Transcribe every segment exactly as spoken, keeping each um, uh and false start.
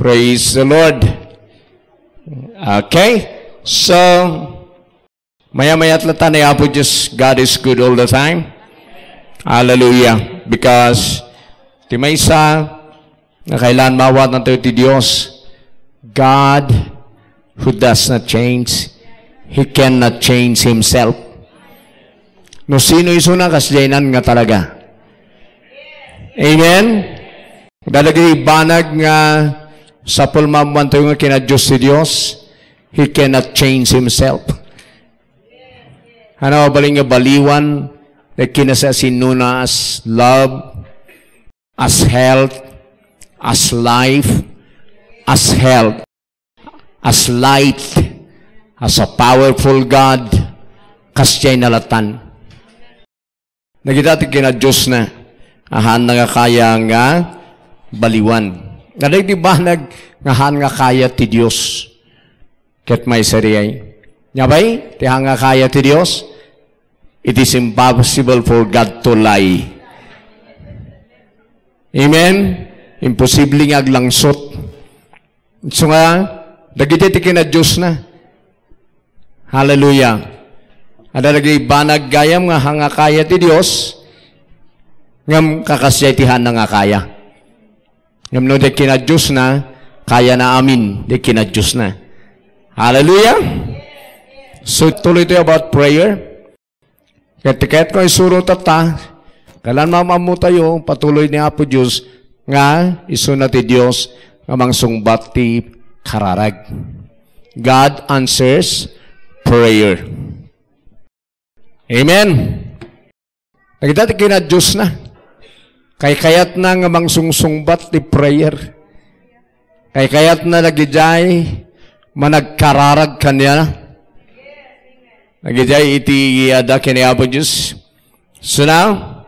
Praise the Lord. Okay? So, maya-mayat latta ni Apo Dios, God is good all the time. Hallelujah. Because ti maysa nga kailangan maawatan tayo ti Dios, God who does not change, He cannot change Himself. No sino isuna, kasdiay nga talaga. Amen? Dagiti banag nga sapul maammoantayo nga kinadios ti Dios, He cannot change Himself. Ano, balin nga baliwan, like kinasiasinnuna as love, as health, as life, as health, as light, as a powerful God, kasdiay nalatan. Dagita ti kinadiosna, ahanna nga kaya nga baliwan. Dagiti banag nga haan nga kaya ti Dios. Ket maisariay. Nya bay, ti haan nga kaya ti Dios, it is impossible for God to lie. Amen? Imposible nga aglangsot. So nga, dagiti ti kinadiosna. Hallelujah. Adda dagiti banag gayam nga haan nga kaya ti Dios, ngem kakasdiay ti haan nga kaya. Ngem no di kinadiosna, kayana amin, di kinadiosna. Hallelujah. So, tuloy tayo about prayer. Ket ti kayatko nga isuro tatta, kailangan maammotayo, patuloy ni Apo Dios, nga isuna ti Dios nga mangsungbat ti kararag. God answers prayer. Amen. Dagita ti kinadiosna. Kaykayatna nga mangsungsungbat ti prayer. Kaykayatna dagidiay managkararag kaniana. Dagidiay iti adda ken ni Apo Dios. So now,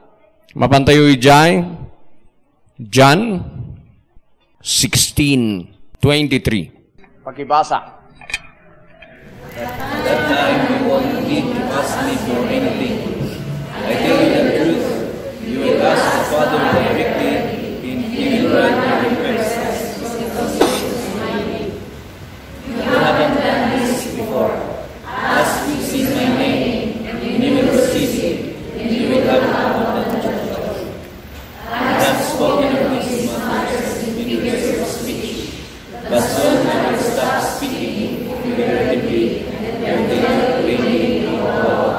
mapantayo idiay John sixteen twenty-three. Pakibasa. At that time, you won't need to ask me for anything. I tell you the truth, you will ask the Father directly, and he will grant your request. You haven't done this before. Ask me in my name, and you will receive it, and you will have abundant joy. I have spoken of this in figures of speech, but soon I will stop speaking figuratively and will tell you plainly of what.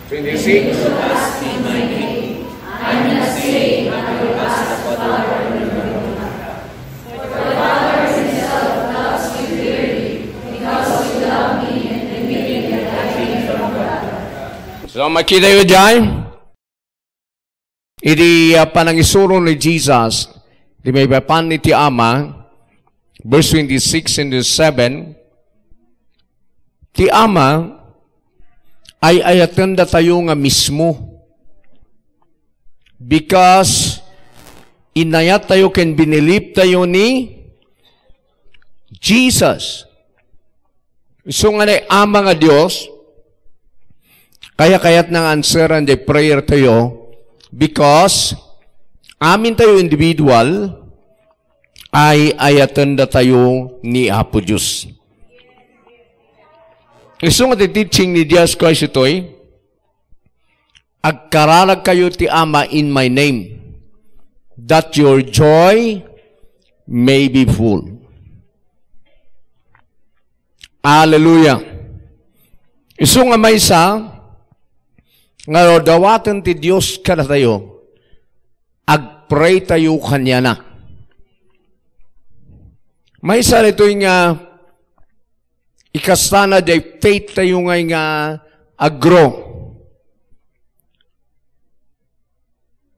Twenty-six. When you ask in my name, I am not saying I will ask the Father in your name. For the Father himself loves you dearly, because you love me and believe that I came from God. So, makita tayo dyan. Iti, ah, panangisuro ni Jesus, iti maipapan iti Ama, verse twenty-six and seven, ti Ama, ay-ayaten datayo nga mismo. Because inayat tayo ken binilib tayo ni Jesus. Isu nga ni Ama nga Dios, kaya-kayatna nga answeran ti prayer tayo because amin tayo individual, ay-ayaten datayo ni Apo Dios. Isu nga ti teaching ni Jesus Christ itoy, agkararagkayo ti Ama in my name, that your joy may be full. Hallelujah. Isu nga maysa nga dawaten ti Dios kadatayo, agpray tayo kaniana. Maysa ditoy nga ikastana diay faith tayo nga, nga agro.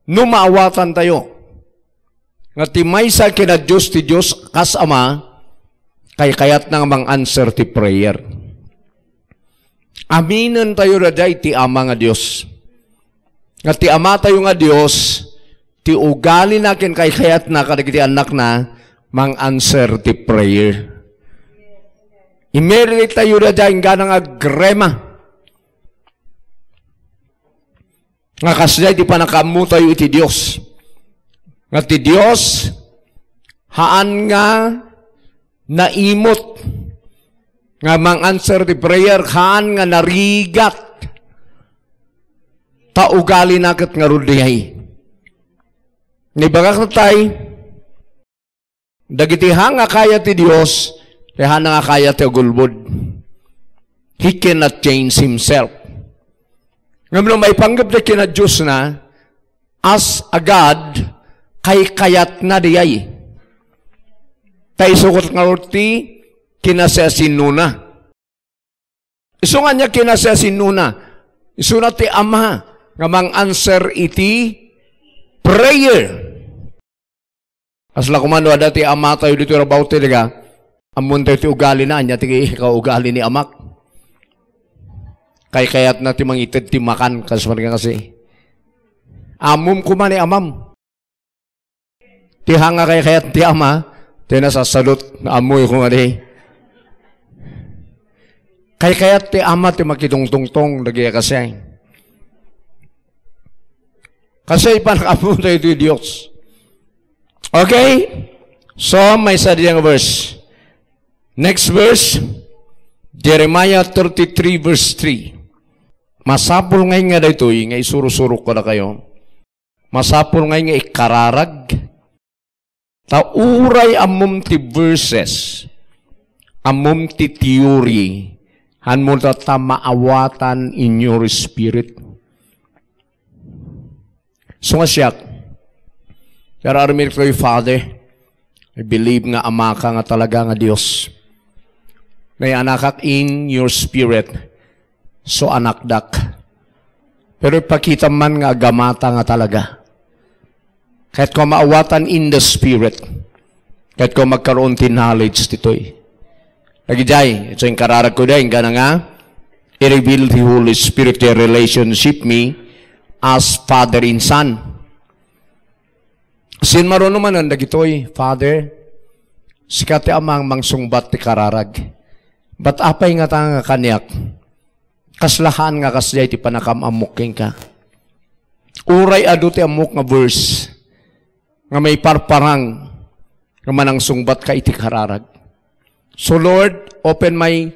No maawatan tayo nga ti maysa kinadios ti Dios kas Ama, kaykayatna nga mang-answer ti prayer. Aminen tayo daydiay ti Ama nga Dios. Nga ti Ama tayo nga Dios, ti ugalina ken kaykayatna kadagiti annakna, mang-answer ti prayer. Immediate tayo daydiay inggana nga agrema. Nga kasdiay ti pannakaammo tayo iti Dios. Nga ti Dios, Haan nga naimot nga mang-answer ti prayer, haan nga narigat. Ta ugalina ket ngarud diay. Nibagak tay, dagiti haan nga kayat ti Dios, ti haan nga kayat ti agulbod. He cannot change himself. Ngem no maipanggep ti kinadiosna, as a God, kaykayatna diay. Ta isu ket ngarud ti kinasiasinnona. Isu nga ania kinasiasinnona? Isuna ti Ama nga mang-answer iti prayer. Kasla koma no adda ti amatayo ditoy rabaw ti daga, ammontayo ti ugalina, ania ti kaugali ni amak? Kaykayatna ti mangited ti makan, kas man nga kasi. Ammom koma ni amam. Ti haan nga kaykayat ti ama, ti nasasadot, ammoyo koma di. Kaykayat ti ama ti makitungtungtong, dagiti kasay. Kasi ipanakamu tayo ti Dios. Okay? So, maysa diay nga verse. Next verse, Jeremiah thirty-three verse three. Masapul ngay nga daytoy nga isuro-surok kadakayo. Masapul ngay nga ikararag. Ta uray ammom ti verses, ammom ti theory, hanmo ta, ta maawatan in your spirit. So nga siak, yara armir koy, Father, I believe nga Ama ka nga talaga nga Dios. Nayanakak in your spirit, so anakdak. Pero ipakitam man nga agamata nga talaga. Ket ko maawatan in the spirit. Ket ko magkaroon ti knowledge ditoy. Dagijay, so inkararag ko da, inggana nga, i-reveal ti Holy Spirit ti relationship mi as Father and Son. Sin maruno manen dagitoy, Father, sika ti Amang mangsungbat ti kararag. But apay ngata nga kaniak? Kasla haan nga kasdiay ti panakam-ammok kenka. Uray adu ti ammok nga verse nga maiparparang nga manangsungbatka iti kararag. So Lord, open my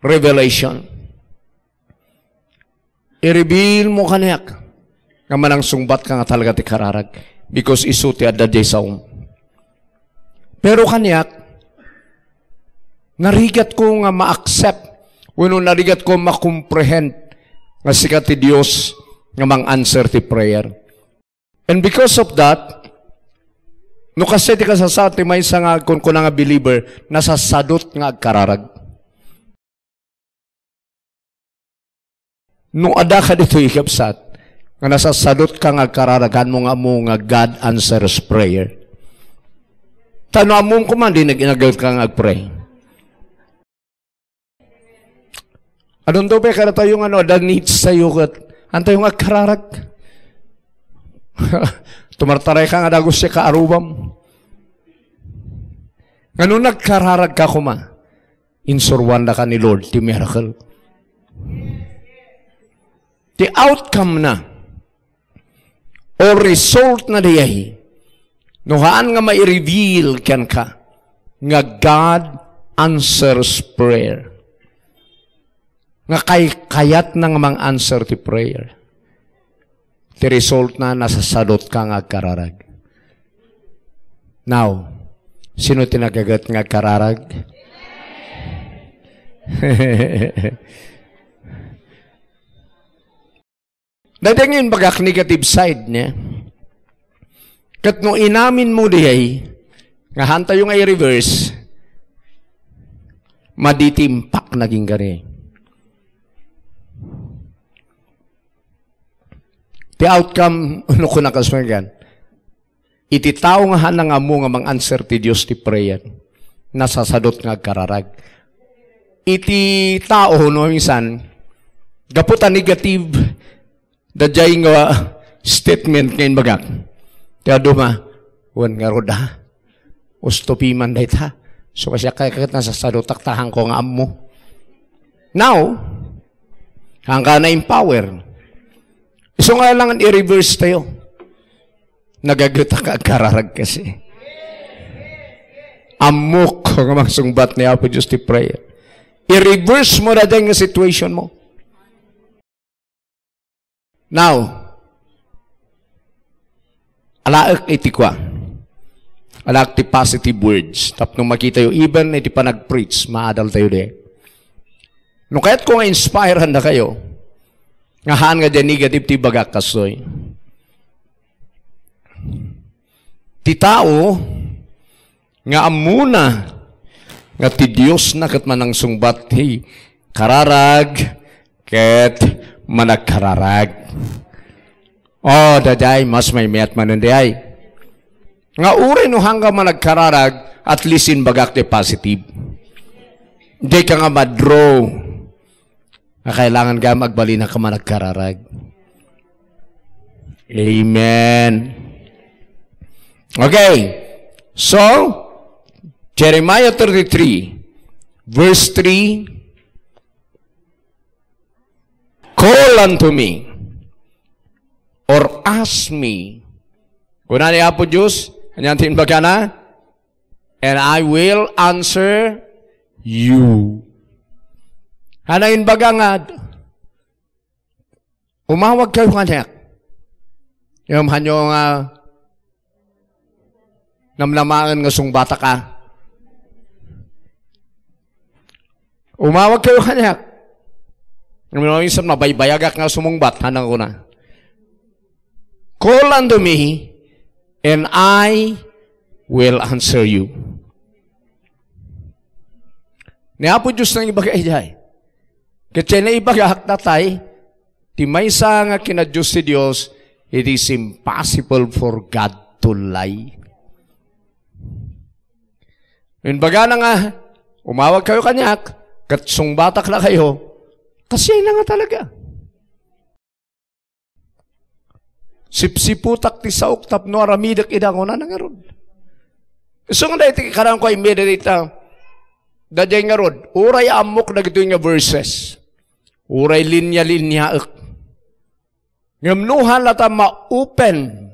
revelation. I-reveal mo kaniak nga manangsungbatka nga talaga ti kararag, because isu ti adda diay saom. Pero kaniak, narigatko nga ma-accept wenno narigatko ma-comprehend nga sika ti Dios nga mang-answer ti prayer. And because of that, no kasdiay ti kasasaad ti maysa nga kunkuna nga believer, nasasadot nga agkararag. No adda kaditoy, kabsat, nga nasasadotka nga agkararag, hanmo nga ammo nga God answers prayer. Ta no ammom koma, di nag-inagad ka nga agpray. Adunto pay kadatayo nga no adda needs tayo ket, hantayo nga agkararag. Tumartaray ka nga dagus ti kaarubam. Nga no nagkararag ka koma, insuruandaka ni Lord ti miracle. Ti outcome na, o result na diay, no haan nga mai-reveal kenka nga God answers prayer. Nga kay-, kayatna nga mang-answer ti prayer. Ti result na, nasasadotka nga agkararag. Now, sino ti nagaget nga agkararag? Daytoy nga imbagak negative side niya. Ket no inamin mo diay, nga hantayo nga i-reverse, madi ti impact na agingga diay. Ti outcome, no, kuna kas magan, iti tao nga haan nga ammo nga mang-answer ti Dios ti prayer, nasasadot nga agkararag. Iti tao, no, minsan, gapu ta negative, daydiay nga statement nga imbagak. Ti adu ma, wen ngarud, ha? Usto piman dayta. So, kasiak kay ket nasasadotak ta haanko nga ammo. Now, haanka na-empower. So nga lang i-reverse tayo. Nagagetak agkararag kasi. Ammok nga mangsungbat ni Apo Dios ti prayer. I-reverse mo daydiay nga situation mo. Now, alaek iti kua. Alaek ti positive words. Tapno makitayo, even iti panag-preach, maadaltayo di. No kayatko nga inspirendakayo, nga haan nga diay negative ti ibagak kastoy. Ti tao nga ammona nga ti Diosna ket manangsungbat ti kararag ket managkararag. Oh, daydiay, mas maymayat manen daydiay. Nga uray no haanka managkararag, at least imbagak ti positive. Dika nga ma-draw nga kailangan gayam agbalinaka managkararag. Amen. Okay. So, Jeremiah thirty-three, verse three, "Call unto me, or ask me." Kuna ni Apo Dios, ania ti imbagana? "And I will answer you." Ania ti imbaga nga, "Umawagkayo kaniak." Ngem haanyo nga namnamaen nga sungbataka. "Umawagkayo kaniak." Ngem no minsan mabaybayagak nga sumungbat, haan nga kuna, "Call unto me, and I will answer you." Ni Apo Dios nangibaga idiay. Ket diay naibagak, natay, ti maysa nga kinadios ti Dios, it is impossible for God to lie. Imbagana nga, "Umawagkayo kaniak, ket sungbatakdakayo," kasdiay na nga talaga. "Sipsiputak ti saok tapno aramidek ida," kunana ngarud. Isu nga daytoy kanayon ko i-meditate, ah, daydiay ngarud, uray ammok dagitoy nga verses, uray linia-liniaek. Ngem no haan latta ma-open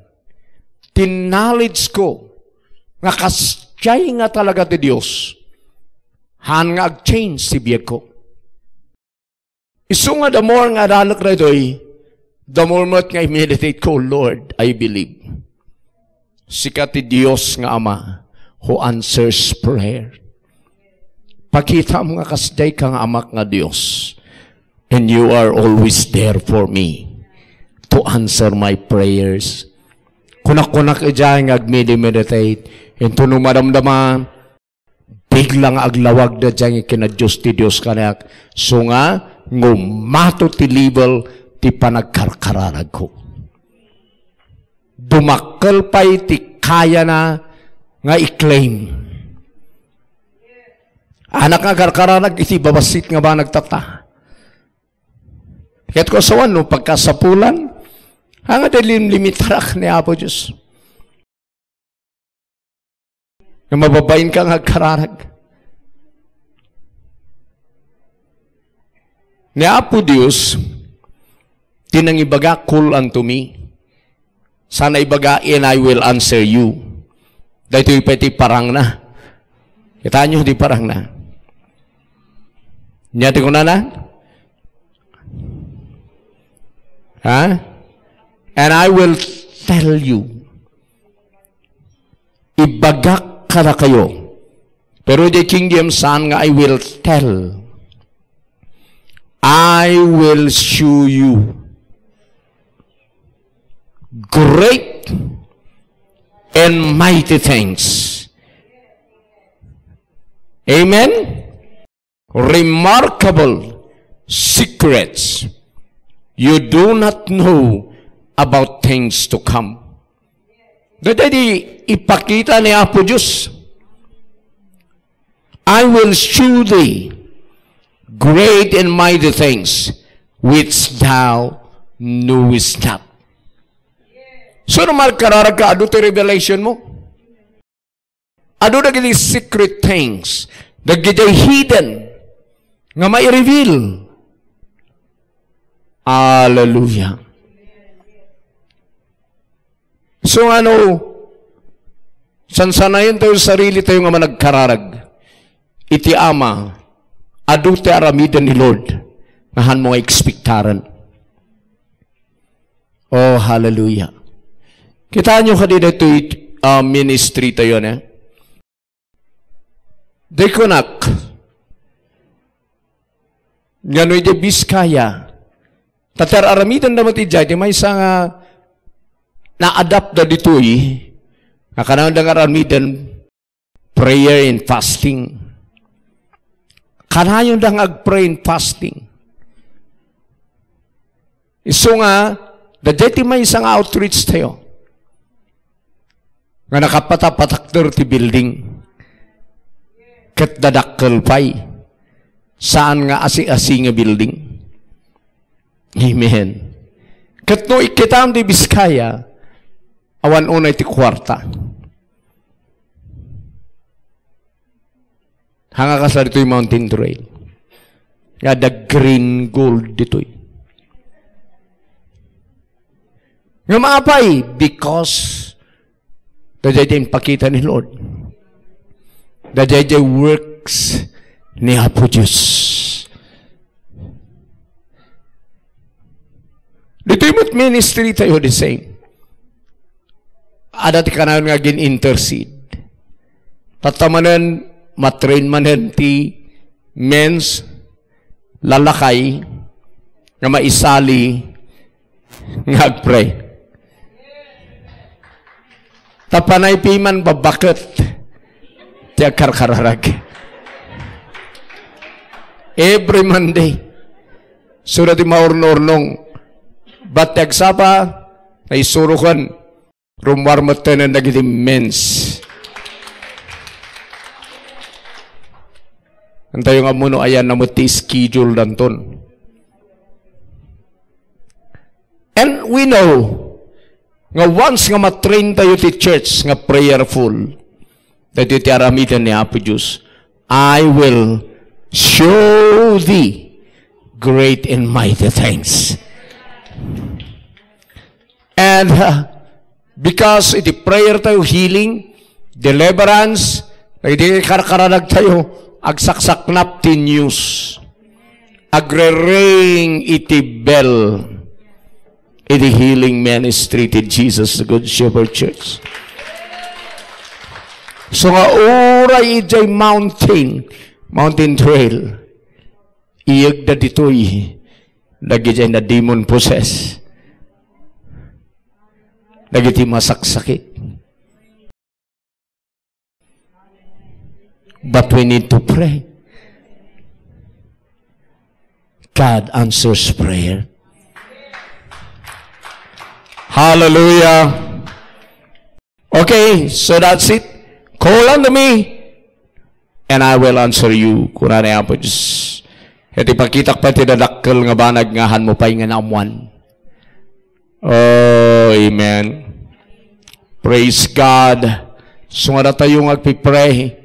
ti knowledge ko nga kasdiay nga talaga ti Dios, haan nga ag-change ti biagko. Isu nga the more nga adalek daytoy, the more met nga i-meditate ko, "Lord, I believe. Sika ti Dios nga Ama who answers prayer. Pakitam nga kasdiay ka nga Amak nga Dios. And you are always there for me to answer my prayers." Kunak-kunak idiay nga agmedi-meditate. Into no madamdama, bigla nga aglawag daydiay nga kinadios ti Dios kaniak, isu nga ngumato ti level ti panagkarkararagko. Dumakkel pay ti kayana nga i-claim. Haan nga karkararag iti babassit nga banag tatta. Ket ko, asawan no pagkasapulan, haan nga di limlimitarak ni Apo Dios. Nga mababain ka nga agkararag. Ni Apo Dios, ti nangibaga, "Call unto me." Sana ibaga, "And I will answer you." Daytoy pay ti parangna. Kitaenyo ti parangna. Ania ti kunana? Ha? "And I will tell you." Ibagak kadakayo. Pero di King James, saan nga "I will tell"? "I will show you great and mighty things." Amen? Remarkable secrets you do not know about things to come. Daytoy ti ipakita ni Apo Dios. "I will show thee great and mighty things which thou knewest not." So, no, magkararag ka, adu ti revelation mo. Adu dagiti secret things, dagiti hidden nga mai-reveal. Hallelujah. So, ano, Sansanayon tayo sarili tayo nga managkararag. Iti Ama, adu ti aramiden ni Lord nga hanmo nga ekspektaren. Oh, hallelujah. Kitaenyo kadi daytoy, ah, ministry tayo, ne? Daykunak, nga no idiay Biskaya, ta ti ar-aramidenda met idiay, ti maysa nga na-adapt da ditoy, nga kanayon da nga aramiden, prayer and fasting. Kanayon da nga ag-pray and fasting. Isu nga, daydiay ti maysa nga outreach tayo. Nga nakapatapatakder ti building. Ket dadakkel pay. Saan nga asi-asi nga building. Amen. Ket no ikkitam ti Biskaya, awan unay ti kuarta. Hanga kasta ditoy Mountain Trail. Nga the green gold ditoy. Nga maapay? Because daydiay ti impakita ni Lord. Daydiay ti works ni Apo Diyos. Ditoy met ministry tayo the same. Adda ti kanayon nga gin-intercede. Tatta manen, matrain manen ti men's lalakay nga maisali nga agpray. Ta panay piman babbaket ti agkarkararag. Every Monday. Sura ti maurnurnong. Bat ti agsapa, naisuroken. Rummuar metten dagiti men's. Antayo nga ammo no ayanna met ti schedule danton. And we know nga once nga matrain tayo ti church nga prayerful, daytoy ti aramiden ni Apo Diyos, "I will show thee great and mighty things." And, uh, because iti prayer tayo, healing, deliverance, iti karkararag tayo, agsaksaknap ti news. Agre-ring iti bell iti healing ministry ti Jesus the Good Shepherd Church. So nga uray idiay mountain, mountain trail, iyegda ditoy, dagidiay na demon possess, dagiti masaksakit. But we need to pray. God answers prayer. Hallelujah. Okay, so that's it. "Call unto me, and I will answer you," kuna ni Apo Diyos. Ket ipakitak pay ti dadakkel nga banag nga hanmo pay nga naammuan. Oh, amen. Praise God. So nga datayo nga agpipray,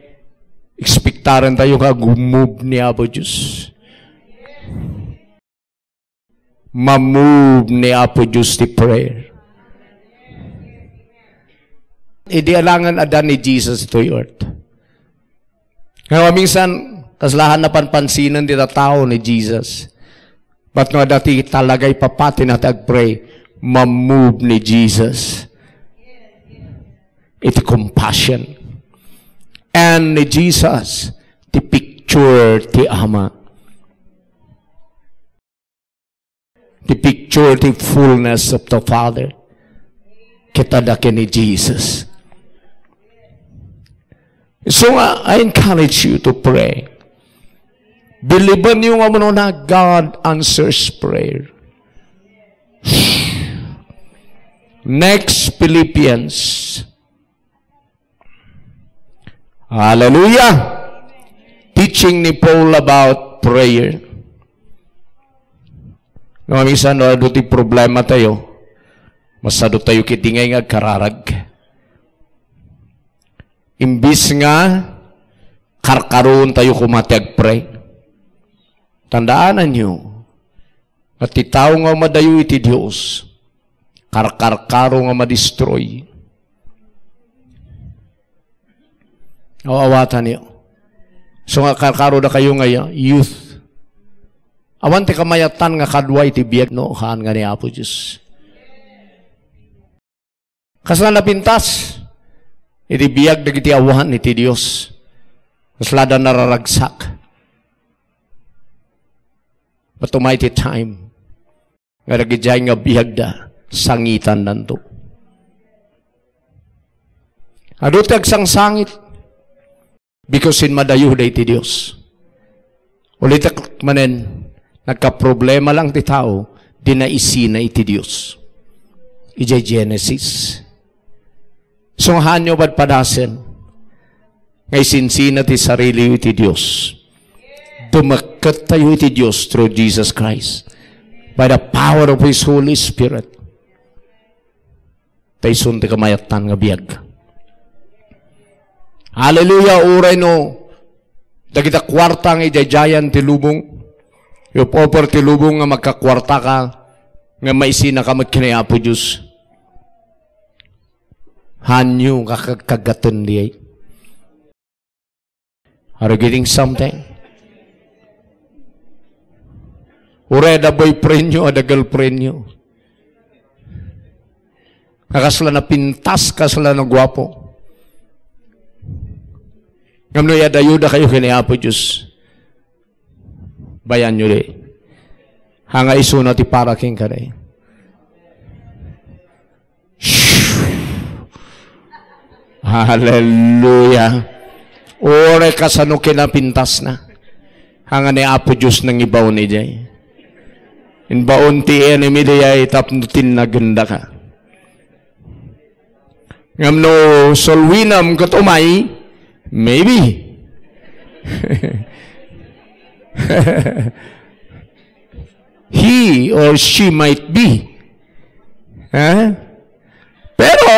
expectaren tayo nga gumove ni Apo Diyos. Ma-move ni Apo Diyos ti prayer. Idi alangan adda ni Jesus itoy earth. Nga minsan, kaslahan napanpansinan ti tattao ni Jesus. But no adda ti talagay papati na ti agpray, ma-move ni Jesus iti compassion. And ni Jesus, ti picture ti Ama. Ti picture ti fullness of the Father. Ket adda ken ni Jesus. So nga, I encourage you to pray. Believe you nga umano na God answers prayer. Next, Philippians. Hallelujah! Teaching ni Paul about prayer. No, minsan, no, adu ti problema tayo. Masado tayo kiti ngay nga agkararag. Imbis nga karkaroon tayo koma ti agpray. Tandaanan nyo, nga ti tao nga umadayo iti Dios, karkarkaro nga madistroy. Aw-awatanyo. So nga, karkaro da kayo nga ya-, youth. Awan ti kamayatan nga kadua iti biag no, haan nga ni Apo Diyos. Kasla napintas iti biag dagiti awan iti Dios. Kasla da nararagsak. But to mighty time, nga dagidiay nga biagda, sangitandanto. Adu ti agsangsangit. Because sinmadayoda iti Dios. Ulitek manen, nagkaproblema lang ti tao, di naisina iti Dios. Idiay Genesis. So, haanyo padpadasen nga isinsina ti sarili iti Dios. Dumekket tayo iti Dios through Jesus Christ by the power of His Holy Spirit. Ta isun ti kamayatan nga biag. Hallelujah! Uray no, dagita kuarta nga idiaydiayan ti lubong, iop-oper ti lubong nga magkakuartaka, nga maisinaka met ken ni Apo Dios. Hanyo nga kagkagaten diay. Are you getting something? Uray adda boyfriend nyo, adda girlfriend nyo. Nga kasla napintas, kasla naguapo. Ngem no iyadayoda kayo ken ni Apo Dios, bayan nyo di. Haan nga isuna ti para kenka di. Hallelujah. Uray kasano kinapintasna. Haan nga ni Apo Dios nangibaon idiay. Inbaon ti enemy diay tapno tinnagenda ka. Ngem no sulwinam ket umay, maybe. He or she might be. Ha? Pero,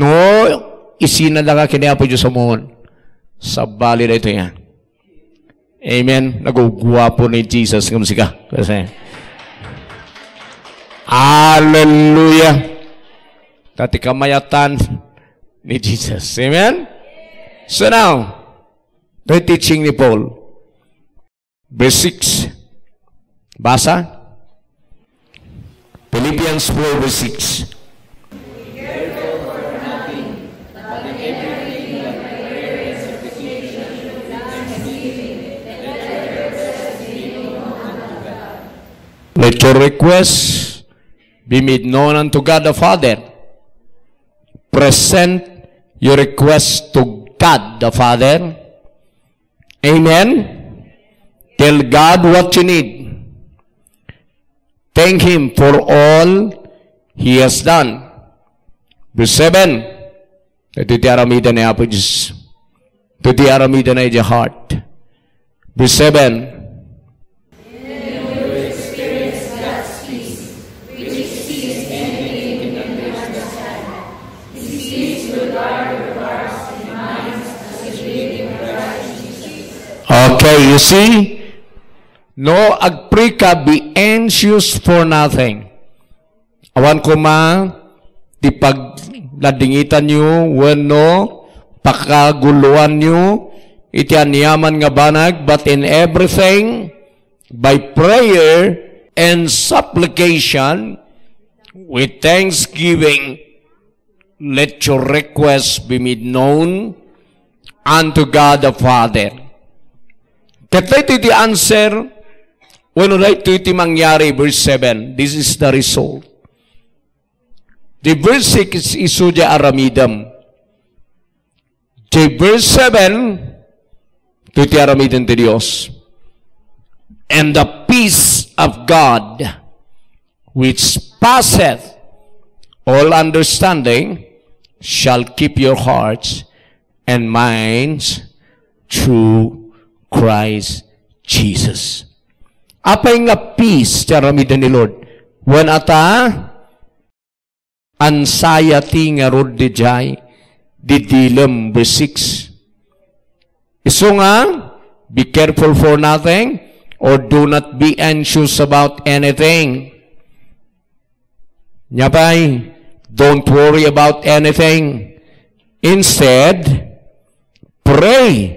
no, isinadaka ken ni Apo Dios ammom. Sabali daytoy, ha? Amen. Naguguapo ni Jesus ngem sika. Kasi, hallelujah. Ta ti kamayatan ni Jesus. Amen? So now, the teaching ni Paul. Verse six. Basa. Philippians four verse six. Let your request be made known unto God the Father. Present your request to God the Father. Amen? Tell God what you need. Thank Him for all He has done. Verse seven. Iti ti aramiden ni Apo Dios. Iti ti aramiden na iti heart. Verse seven. Okay, you see? No, agpray ka, be anxious for nothing. Awan koma ti pagladingitanyo wenno pakaguloanyo iti aniaman nga banag, but in everything, by prayer and supplication, with thanksgiving, let your request be made known unto God the Father. Ket daytoy ti answer, wenno daytoy ti mangyari, verse seven. This is the result. The verse six is isu di aramidem. The verse seven, to ti aramiden ti Dios. And the peace of God, which passeth all understanding, shall keep your hearts and minds through Christ Jesus. Apay nga peace ti aramiden ni Lord? Wen ata, anxiety ngarud diay didilem, verse six. Isu nga, be careful for nothing, or do not be anxious about anything. Nia pay, don't worry about anything. Instead, Pray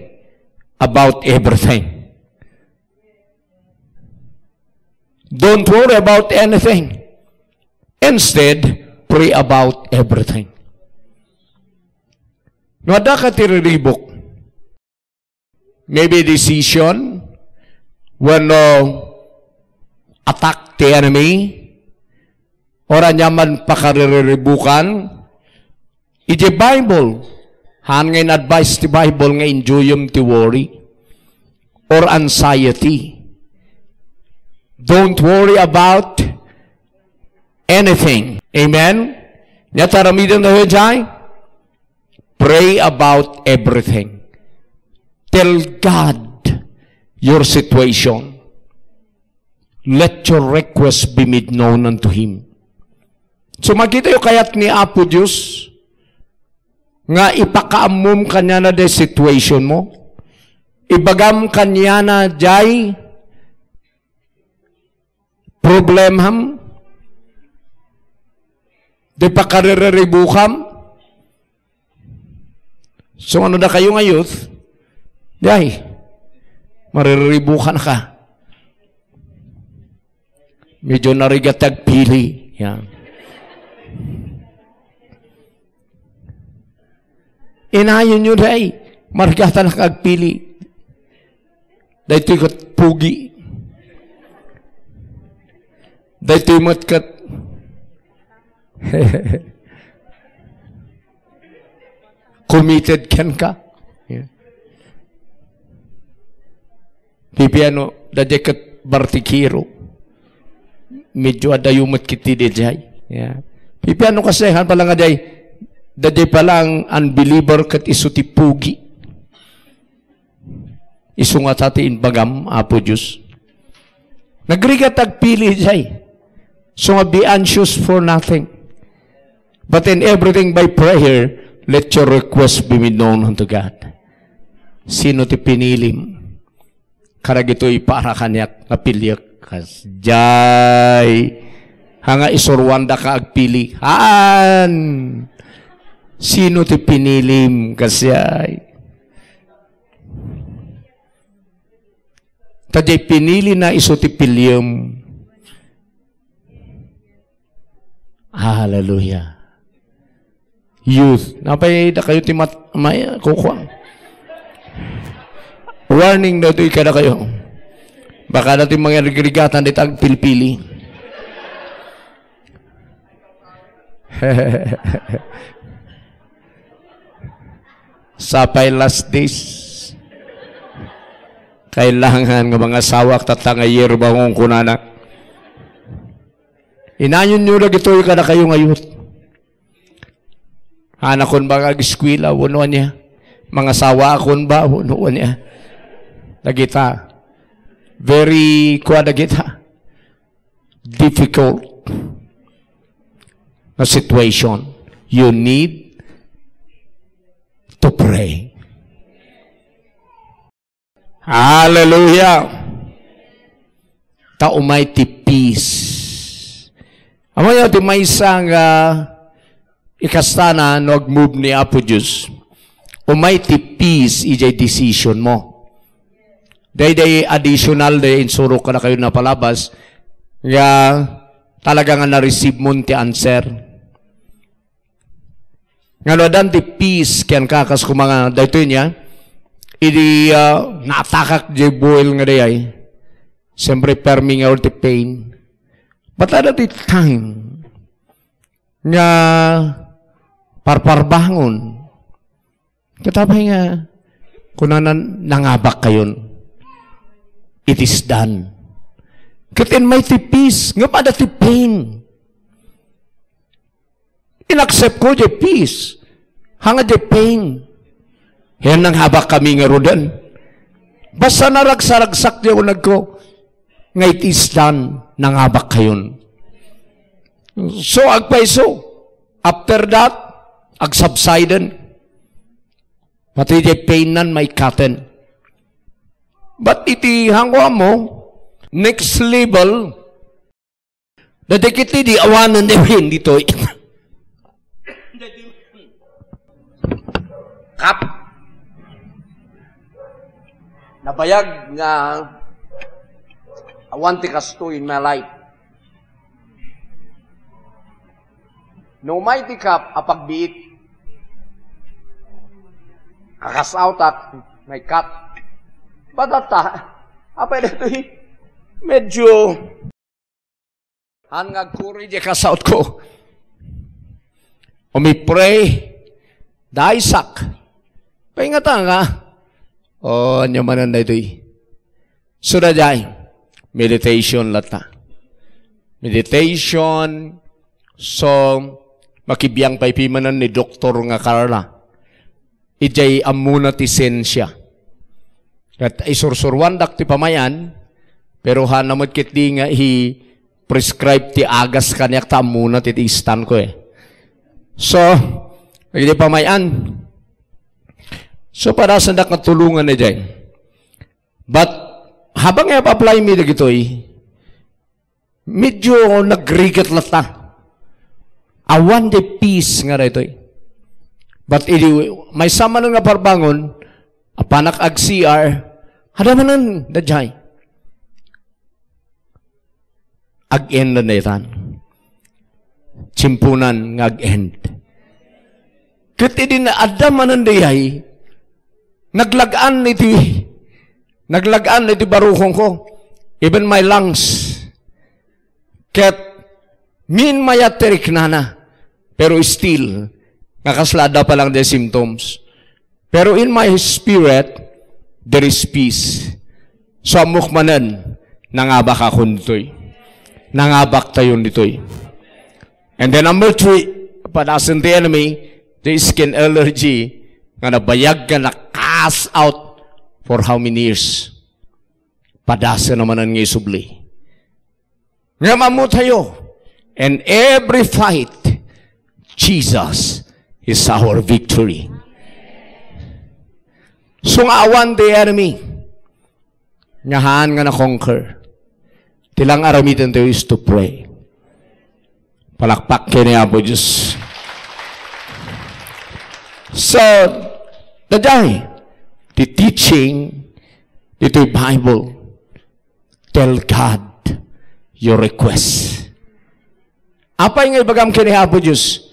about everything. Don't worry about anything. Instead, pray about everything. No, adda ka ti riribuk. Maybe decision, wenno attack ti enemy, or ania man pakaririribukan. Iti Bible, haan nga in-advise ti Bible nga injuyem ti worry or anxiety. Don't worry about anything. Amen? Ania ti aramiden tayo, jay? Pray about everything. Tell God your situation. Let your request be made known unto Him. So, makitayo kayat ni Apo Dios nga ipakaammom kaniana day situation mo. Ibagam kaniana day problemam, di pakariribukam. So, ano da kayo nga youth? Day, mariribukam ka. Medyo narigat agpili. Yan. Inayonyo, day. Marigatan ka agpili. Daytoy ket pugi. Daytoy met ket committed kenka. Yeah. Pipiano, daydiay ket bartikero. Medyo adayo met ket ti daydiay. Yeah. Pipiano kasi, han pala nga day, daydiay pala nga unbeliever ket isu ti pugi. Isu ngata ti imbagam, Apo Dios. Nagrigat agpili, jay. So nga, be anxious for nothing. But in everything by prayer, let your request be made known unto God. Sino ti pinilim? Kadagitoy para kaniak nga piliek. Kasjay. Haan nga isuruandaka agpili. Haan. Sino ti pinilim? Kasjay. Ta diay pinilina isu ti piliem. Hallelujah. Youth, napay dakayo ti mat-, may-, kukuang. Warning daw ito, ikada kayo. Baka dati mangarigatan dita agpilpili. Sapay last days. Kailangan nga mangasawa, tatta nga year bangon kunana. Inayonyo dagitoy kadakayo nga youth. Hanakon ba nga ageskuela, wenno ania? Mangasawaakon ba, wenno ania? Dagita. Very, kua dagita. Difficult na situation, you need to pray. Hallelujah! Ta umay ti peace. Amo ti maysa nga ikastana no agmove ni Apo Dios. Umay ti peace idiay decision mo. Daydiay additional, daydiay insurok kadakayo napalabas, nga talaga nga na-receive mo ti answer. Nga no adan ti peace, ken kakas kuma nga, daytoy niya, idi, ah, naatakak di boil nga dayay, siyempre, permi nga ti pain. But ada ti time nga parparbangon, Ket apay nga kunana, nangabak kayon? It is done. Ket in mighty peace, ngem adda ti pain. Inaccept ko diay peace. Haan nga diay pain. Yan nangabak kami nga ruden. Basta naragsaragsak diay uneg ko, nga it is done, nangabak kayon. So, agpayso. After that, agsubsiden. Pati diay pain nan maikkaten. But iti hango mo, next level, dagiti di awanen di pain ditoy. Kap. Nabayag nga awan ti kastoy in my life. No umay ti kap a pagbiit, akas outak, may cut. Batatta, apay ditoy? Medyo Han nga agkuri di kasautko. Umipray, daysak. Paingatan nga. O, anya manen daytoy. So, daydiay, meditation latta. Meditation, so, makibiang pay pimanen ni Doktor nga Carla. Idiay ammona ti siensia. Ket isursuruandak ti pamay-an, pero haan met ketdi nga i-prescribe ti agas kaniak ta ammona ti, ti istanko eh. So, idiay pamay-an. So, padasendak nga tulongan idiay. But, habang i-apply mi dagitoy, medyo nagrigat latta. Awan di peace nga daytoy. But idi, maysa manen nga parbangon, apanak ag-C R, ada manen, daydiay. Ag-end na itan. Tsimpunan nga ag-end. Ket idi na, adda manen dayay, naglag-an iti, naglag-an iti barukongko, even my lungs. Ket minmayat ti riknana, pero still, nga kasla adda pa lang the symptoms. Pero in my spirit, there is peace. So, ammok manen, nangabak akon ditoy. Nangabak tayon ditoy. And then number three, padasen ti enemy, the skin allergy, nga nabayag nga na-cast out for how many years? Padasen na manen nga isubli. Nga ammo tayo, in every fight, Jesus is our victory. So nga awan the enemy, nga haan nga na-conquer. Ti lang aramiden tayo is to pray. Palakpak ken ni Apo Diyos. So, daydiay, the teaching, ditoy Bible, tell God your request. Apay nga ibagam ken ni Apo Diyos?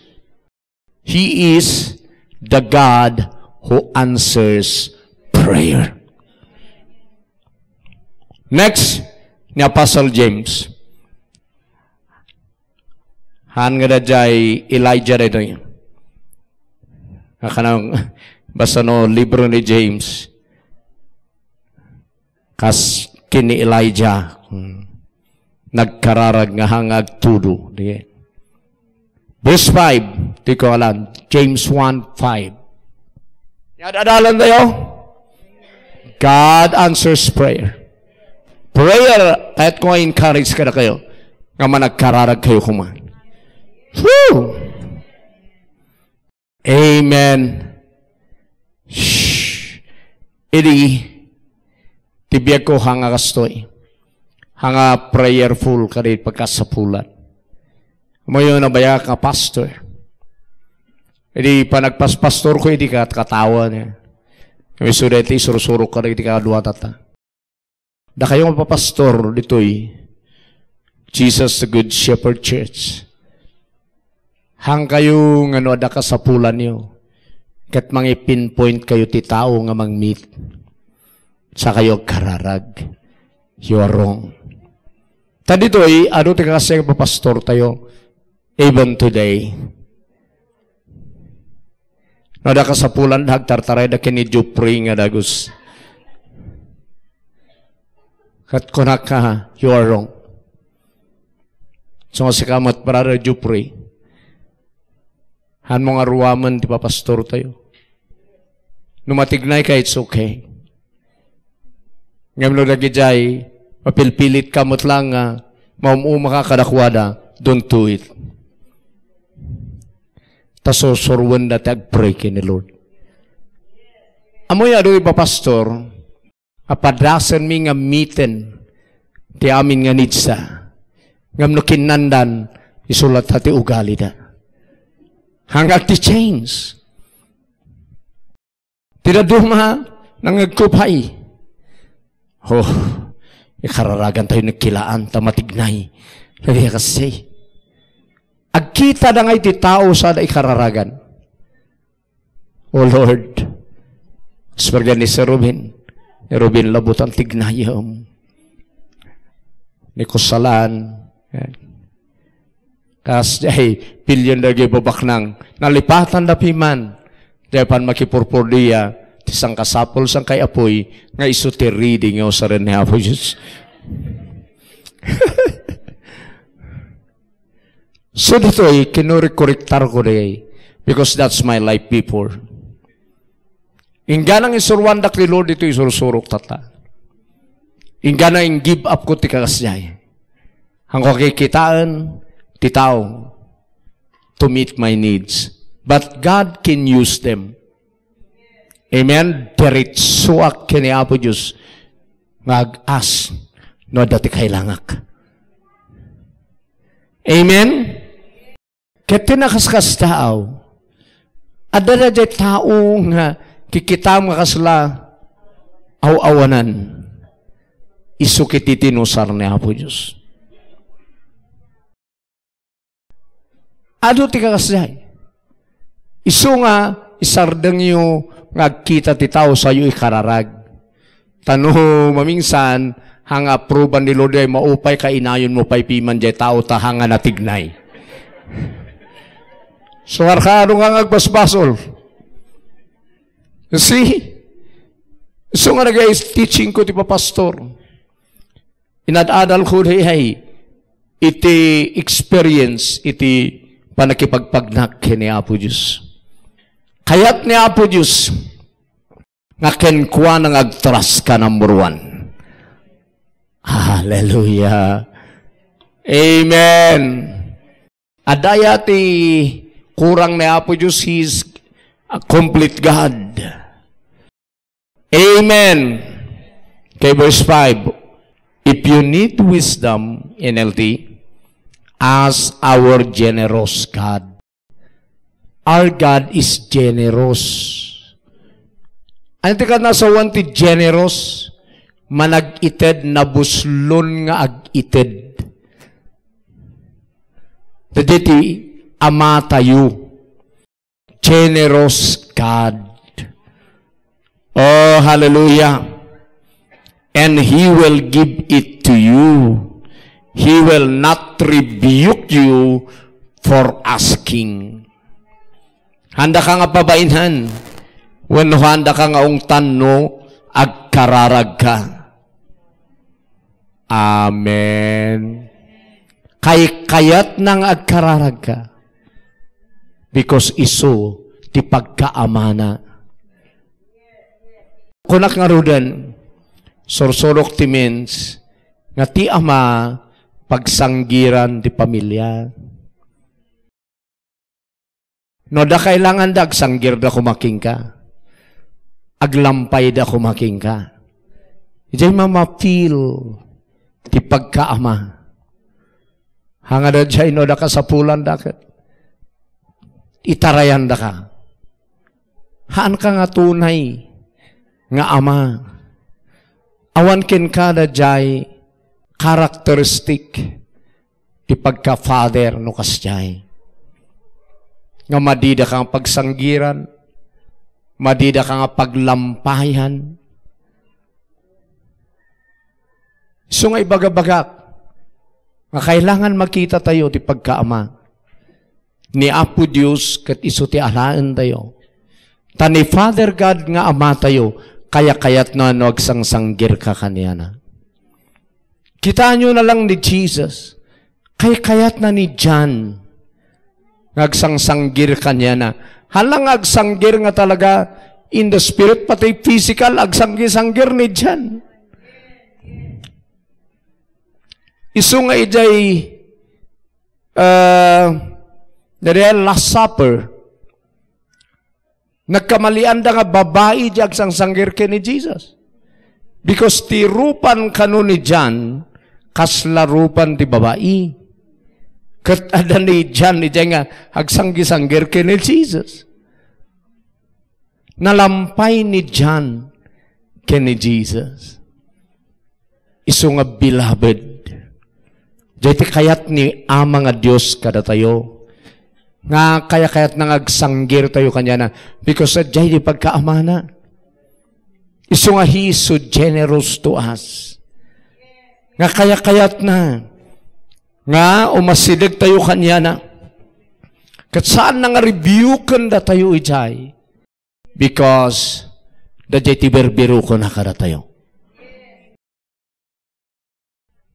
He is the God who answers prayer. Next, ni Apostle James. Haan nga daydiay Elijah daytoy. Nga kanang, basta no, libro ni James. Kas ken ni Elijah, hmm, nagkararag nga haan nga agtudo. Di. Verse five, ti ko alam, James one five. Yad adalan tayo? God answers prayer. Prayer, kahit ko encourage kada kayo, nga managkararag kayo kuman. Woo! Amen. Shh. Idi, ti biagko haan nga kastoy. Haan nga prayerful kadi pagkasapulan. Mayo na baya ka pastor. Idi panagpaspastor ko idi kat katawa niya. Kami suda iti surusurok ka iti kadua tata. Dakayo nga papastor ditoy, Jesus the Good Shepherd Church. Hangkayo nga no adda kasapulanyo, ket mangi-pinpoint kayo ti tao nga mangmit. Sakayo agkararag. You are wrong. Ta ditoy, adu ti kasayang papastor tayo, even today. No, adda kasapulan da agtartaray da ken ni Jupri nga dagus. Ket kunak, you are wrong. So, nga sika met, Brother Jupri, haan mo nga ruamen ti papastor tayo. No matignay ka, it's okay. Ngem no dagidiay, mapilpilit ka met lang nga maum-uma ka kadakuada, don't do it. Ta sursuruenda ti agpray ken ni Lord. Ammoyo adu iba, pastor, a padasenmi nga miten ti amin nga needs da. Ngem no kinnandan, isu latta ti ugalida. Hangak ti change. Ti dadduma, nangngegko pay. Oh, ikararagan tayo nagkilaan, ta matignay. Lagi kasi. Agkita da nga iti tao sada ikararagan. Oh Lord, istorya ni Sir Ruben. Ni Ruben Labutan, tignayem. Ni Kusalan. Kas, ay, billion dagiti babaknang. Nalipatan da piman. Diay pan makipurpurdia, ti sangkasapul, sangkay apuy, nga isu ti reading nga usaren ni Apo Dios. So ditoy, kinurik-kuriktar ko diay, because that's my life before. Ingganang insuruandak ni Lord ditoy, isursurok tatta. Ingganang in-give up ko ti kakas diay. Ang kakikitaan, ti tao, to meet my needs. But God can use them. Amen? Diretsoak ken ni Apo Dios nga ag-ask no adda ti kailangak. Amen? Ket ti nakaskasdaaw, adda daydiay tao nga kikitam nga kasla aw-awanan. Isu ket ti inusar ni Apo Dios. Adu ti kakasdiay. Isu nga isardengyo nga agkita ti tao sayo ikararag. Ta no mamingsan, hanga apruban ni Lord ay maupay, kainayonmo pay piman jay tao ta hanga natignay. So, arkano nga agbasbasol? See? Isu nga nagay teaching ko ti papastor. Inad-adal ko diay iti experience iti pannakipagpagnak ken ni Apo Dios. Kayat ni Apo Dios nga kenkuana nga agtrust ka, number one. Hallelujah. Amen. Adda aya ti kurang ni Apo Dios, He is a complete God. Amen. Kay verse five, "If you need wisdom," N L T, "ask our generous God." Our God is generous. Ano ti kanasawan ti generous? Manag-ited, nabuslon nga ag-ited. Dagiti amatayo. Generous God. Oh, hallelujah. And He will give it to you. He will not rebuke you for asking. Handa ka nga pabainhan. Wenno handa ka nga ungtan no agkararag ka. Amen. Kaykayatna nga agkararag ka. Because isu ti pagkaamana. Kunak ngaruden, sursurok ti means nga ti ama pagsanggiran ti pamilia. No adda kailanganda, agsanggirda koma kenka. Aglampayda koma kenka. Idiay mamapil ti pagkaama. Hangada diay no adda kasapulanda ket itarayandaka. Haanka nga tunay nga ama. Awan kenka daydiay characteristic ti pagka-father no kasdiay. Nga madida ka nga pagsanggiran, madida ka nga paglampayan. Isu nga ibagabagak nga kailangan makita tayo ti pagkaama ni Apo Dios ket isu ti alaen tayo. Ta ni Father God nga Ama tayo, kayakayatna no agsangsanggir ka kaniana. Kitaenyo na lang ni Jesus. Kaykayatna ni John nga agsangsanggir kaniana. Hala nga agsanggir nga talaga in the spirit, pati physical, agsanggi-sanggir ni John. Isu nga idiay, ah, daydiay Last Supper, nagkamalianda nga babai di agsangsanggir ken ni Jesus. Because ti rupan kano ni John, kasla rupan ti babai. Ket adda ni John idiay nga agsanggi-sanggir ken ni Jesus. Nalampay ni John ken ni Jesus. Isu nga, beloved, daytoy kayat ni Ama nga Dios kadatayo, nga kayakayatna nga agsanggirtayo kaniana, because sadiay ti pagkaamana. Isu nga, He is so generous to us. Nga kayakayatna nga umasidegtayo kaniana. Ket saanna nga rebuken datayo idiay. Because daydiay ti birbirokona kadatayo.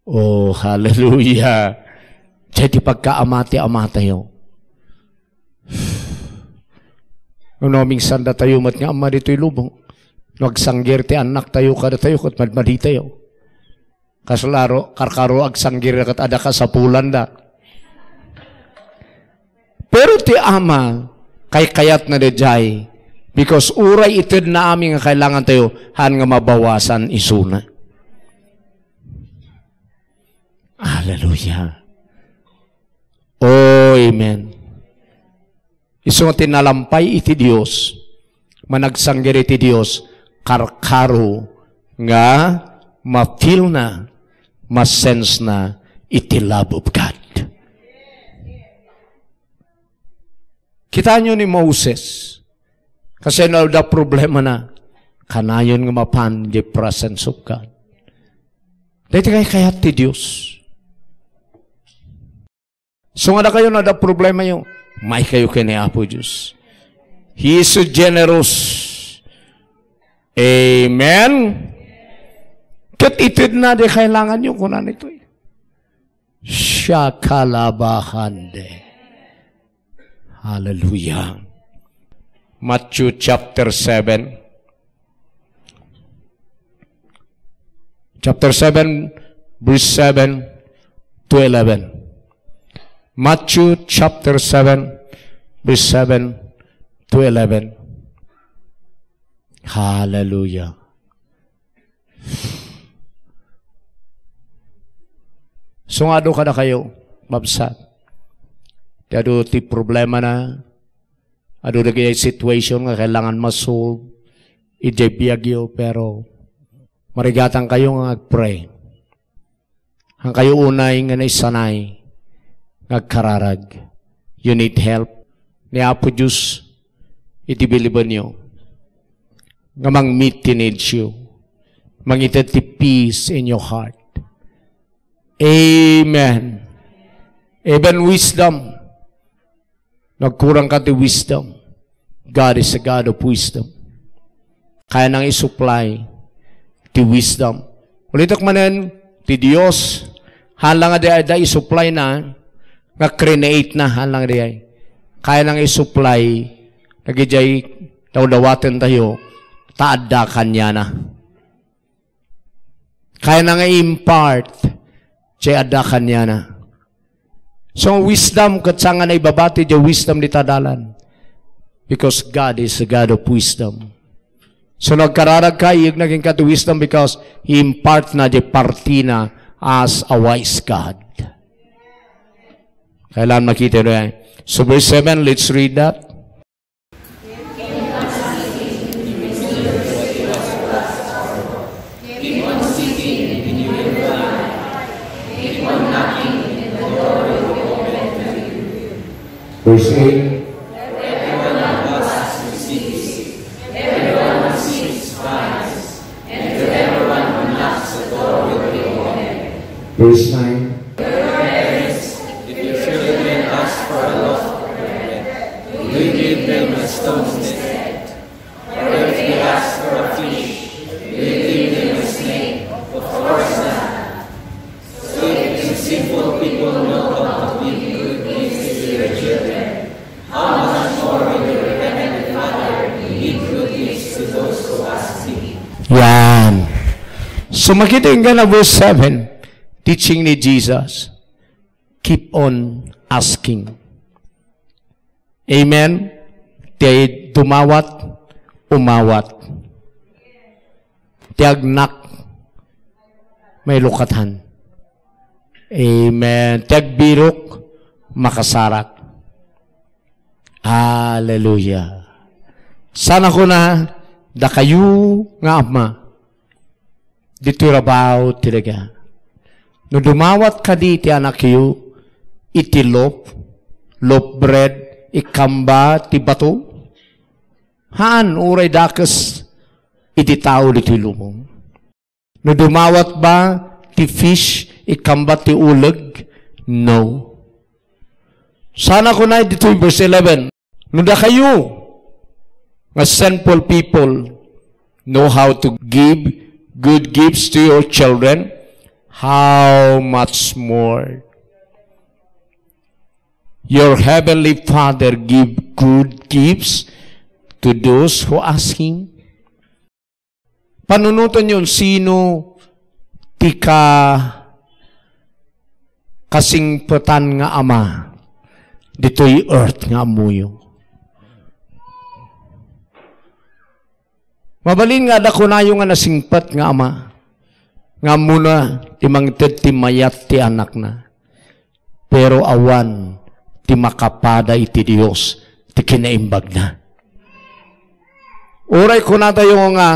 Oh, hallelujah. Daydiay ti pagkaama ti Amatayo. No, no, minsan datayo met nga amma ditoy lubong. No, agsanggir ti annaktayo kadatayo, ket madmaditayo. Kas laro, karkaro, agsanggir ket adda kasapulanda. Pero ti Ama, kaykayatna daydiay, because uray itedna amin nga kailangantayo, haan nga mabawasan isuna. Hallelujah. Oh, amen. Isu nga ti nalampay iti Dios, managsanggir iti Dios, karkaro nga ma-feel-na, ma-sense-na iti love of God. Kitaenyo ni Moses, kasano adda problemana, kanayon nga mapan di presence of God. Daytoy kayat ti Dios. So, nga dakayo no adda problemayo, maikayo ken ni Apo Dios. He is so generous. Amen. Ket itedna di kailanganyo, kuna ditoy. Shakalabahande. Hallelujah. Matthew chapter seven. Chapter seven, verse seven to eleven. Matthew chapter seven, verse seven to eleven. Hallelujah. So, nga adu kadakayo, mabsa. Ti adu ti problemana, adu dagiti situation nga kailangan ma-solve idiay biagyo, pero marigatangkayo nga agpray. Hankayo unay nga naisanay nga agkararag. You need help ni Apo Dios iti bilibenyo nga mang-meet ti needs yo. Mangited ti peace in your heart. Amen. Even wisdom. Nagkurang ka ti wisdom. God is a God of wisdom. Kaya nang isupply ti wisdom. Ulitek manen, ti Dios, haan lang nga di, di isupply na, nga create na, haan lang di ay. Kaya nang isupply, dagiti dawdawaten tayo, ta adda kaniana. Kayana nga i-impart ti adda kaniana. So, wisdom, ket saan nga naibabati ti wisdom dita dalan? Because God is a God of wisdom. So, nagkararag ka, iyegna kenka ti wisdom because i-impart na ti partina as a wise God. Kailangan makita na yan. So, verse seven, let's read that. Verse eight. Verse nine. If your children ask for a loaf of bread, will you give them a stone's head? Or if they ask for a fish, will you give them a snake? Of course not. So if you sinful people know how to give good gifts to your children, how much more will your heavenly Father give good gifts to those who ask him? Yan. So, makita yung gana verse seven, teaching ni Jesus. Keep on asking. Amen? Ti dumawat, umawat. Ti agnak, mailukatan. Amen. Ti agbirok, makasarak. Hallelujah. Sana kuna, dakayo nga ama, Ditoy rabaw ti daga. No dumawat kadi ti anakyo iti loaf, loaf bread, ikkamba ti bato? Haan, uray dakes iti tao ditoy lubong. No dumawat ba ti fish, ikkamba ti uleg? No. Sana kunay ditoy verse eleven, "No dakayo nga sinful people know how to give good gifts to your children, how much more your heavenly Father give good gifts to those who ask Him?" Panunotenyo, sino ti ka-, kasingpetan nga ama ditoy earth nga ammoyo? Mabalin nga adda kunayo nga nasingpet nga ama, nga ammona ti mangted ti mayat ti anakna. Pero awan ti makapada iti Dios ti kinaimbagna. Uray kunatayo nga,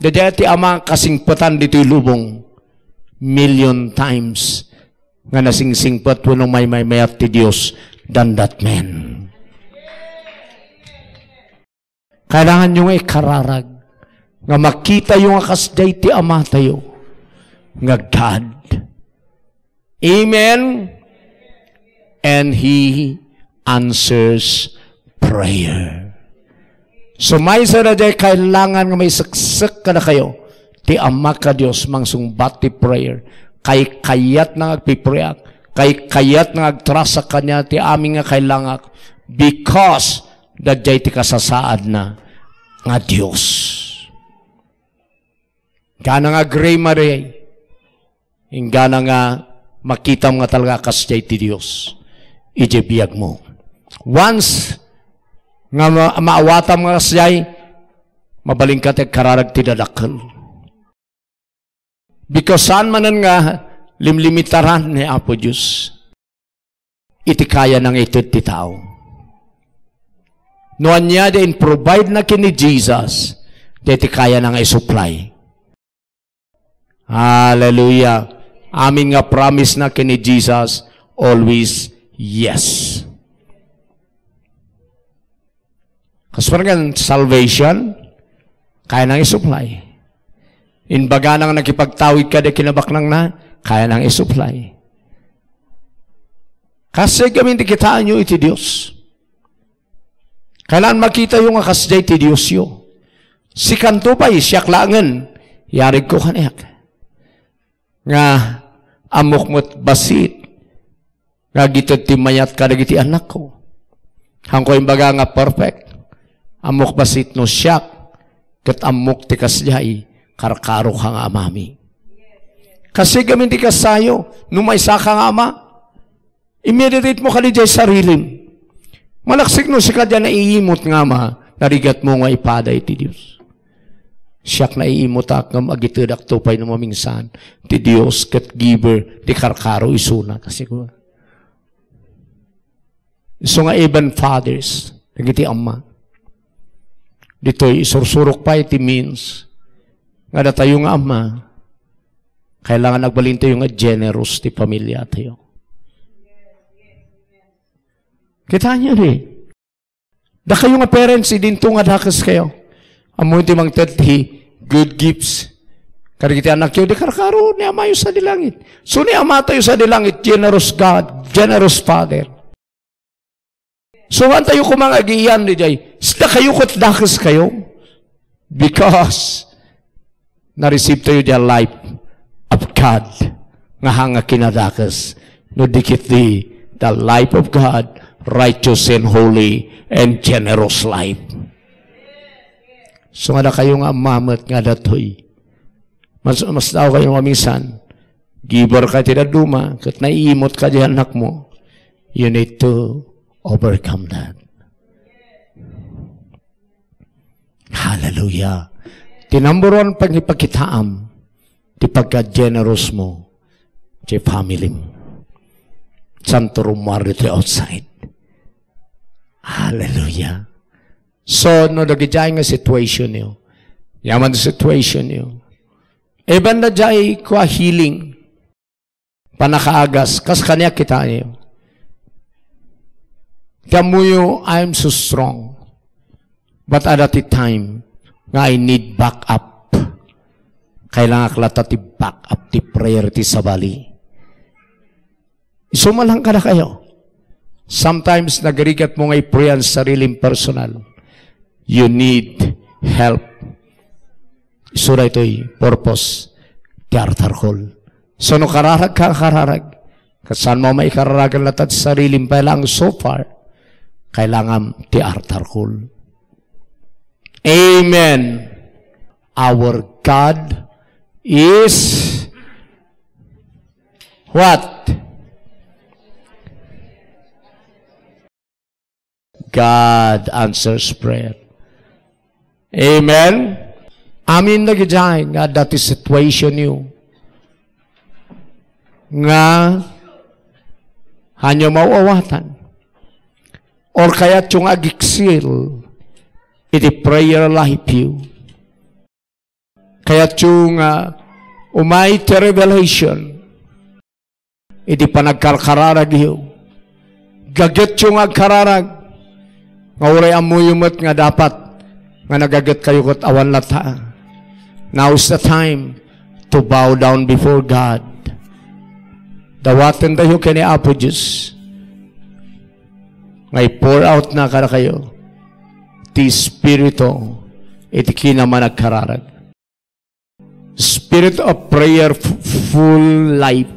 daydiay ti ama kasingpetan ditoy lubong, million times nga nasingsingpet wenno maymaymayat ti Dios than that man. Kailanganyo nga ikararag nga makitayo nga kasdiay ti Amatayo nga God. Amen? And He answers prayer. So, maysa daydiay kailangan nga maiseksek kadakayo ti Amak a Dios, mangsungbat ti prayer. Kaykayatna nga agpipreak, kaykayatna nga agtrasak kaniana ti amin nga kailangak, because daydiay ti kasasaadna nga Dios. Gana nga agree, Maria, inggana nga makitam nga talaga kasdiay ti Dios idiay biagmo. Once nga ma-, maawatam nga kasdiay, mabalinka ti agkararag ti dadakkel. Because saan manen nga limlimitaran ni Apo Dios iti kayana nga ited ti tao. No ania ti in-provide na ken ni Jesus, daytoy kayana nga isupply. Hallelujah. Amin nga promise na ken ni Jesus, always yes. Kas parang salvation, kaya nang isupply. Imbagana nga nakipagtawid ka di kinabaknangna, kaya nang isupply. Kasi gamin ti kitaenyo iti Dios. Kailangan makitayo nga kasdiay ti Diosyo. Sikanto pay, siak laengen, yarigko kaniak. Nga ammok met bassit nga agited ti mayat kadagiti anakko. Haanko imbaga nga perfect. Ammok bassit no siak, ket ammok ti kasdiay, karkaroka nga amami. Kasi gamin ti kasayo, no maysaka nga ama, i-meditate mo kadi diay sarilim. Malaksid no sika diay naiimot nga ama, narigatmo nga ipada iti Dios. Siak naiimotak ngem agitedakto pay no mamingsan ti Dios ket giver ti karkaro isuna. Kasi ko, isu nga even fathers, dagiti ama. Ditoy isursurok pay ti means nga datayo nga ama, kailangan agbalintayo nga generous ti pamiliatayo. Kitaenyo di? Dakayo nga parents, idinto nga dakeskayo. Ammo ti mangted ti good gifts kadagiti anakyo, di karkaro ni Amayo sadi langit. So, ni Amatayo sadi langit, generous God, generous Father. So, haantayo koma nga agiyan diay, dakayo ket dakeskayo. Because na-receive tayo the life of God nga haan nga kinadakes. No di ketdi, the life of God, righteous and holy and generous life. So, nga dakayo nga ammamet nga datoy. Mas, mas tao kayo nga minsan, giver ka ti dadduma, ket naiimot ka di anakmo. You need to overcome that. Hallelujah. Ti number one pangipakitaam, ti pagka-generous mo, ti family mo. Santo Romualdo ti outside. Hallelujah. So, no, dagiti ay nga situation yo. Yaman situation yo. Even da jay kua healing, panakaagas, kas kaniak kitaenyo. Ti ammoyo, "I'm so strong." But adda ti time nga I need backup. Kailangak latta ti backup, ti prayer, ti sabali. Isu man lang kadakayo. Sometimes, nagrigat mo nga i-pray an sarilim personal. You need help. Isu daytoy purpose ti altar call. So, no kararag ka, kararag. Kasano mo maikararagan latta ti sarilim pay lang so far, kailangan ti altar call. Amen. Our God is what? God answers prayer. Amen? Amin dagiti nga adda ti situationyo nga hanyo maawatan. Or kayatyo nga agiksil iti prayer life yu. Kayatyo nga umay ti revelation iti panagkarkararagyo. Gagetyo nga agkararag, nga uray ammoyo met nga dapat nga nagaget kayo ket awan latta. Now is the time to bow down before God. Dawaten tayo ken ni Apo Dios nga i-pour out na kadakayo ti Espiritu iti kinamanagkararag. Spirit of prayerful life.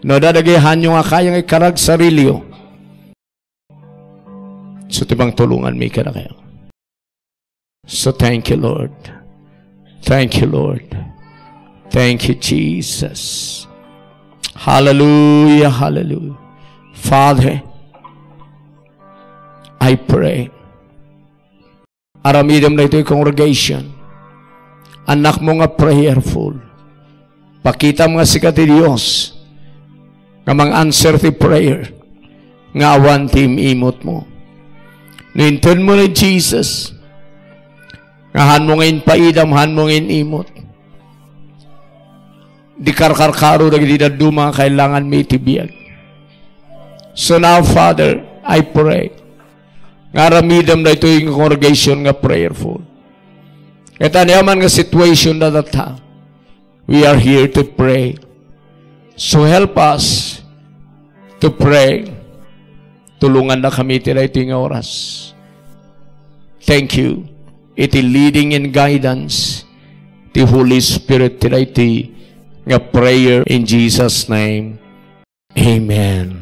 No, adda dagiti hanyo nga kaya nga ikararag sariliyo. So, ti pangtulonganmi kadakayo. So, thank you, Lord. Thank you, Lord. Thank you, Jesus. Hallelujah, hallelujah. Father, I pray. Aramidem daytoy congregation. Annakmo nga prayerful. Pakitam nga sika ti Dios nga mang-answer ti prayer nga awan ti im-imotmo. No intedmo ni Jesus nga hanmo nga impaidam, hanmo nga in-imot, di karkarkaro dagiti dadduma nga kailanganmi iti biag. So now, Father, I pray nga aramidem daytoy nga congregation nga prayerful. Ket aniaman nga situation datatta, we are here to pray. So help us to pray. Tulongannakami iti daytoy nga oras. Thank you iti leading and guidance ti Holy Spirit iti daytoy nga prayer in Jesus' name. Amen.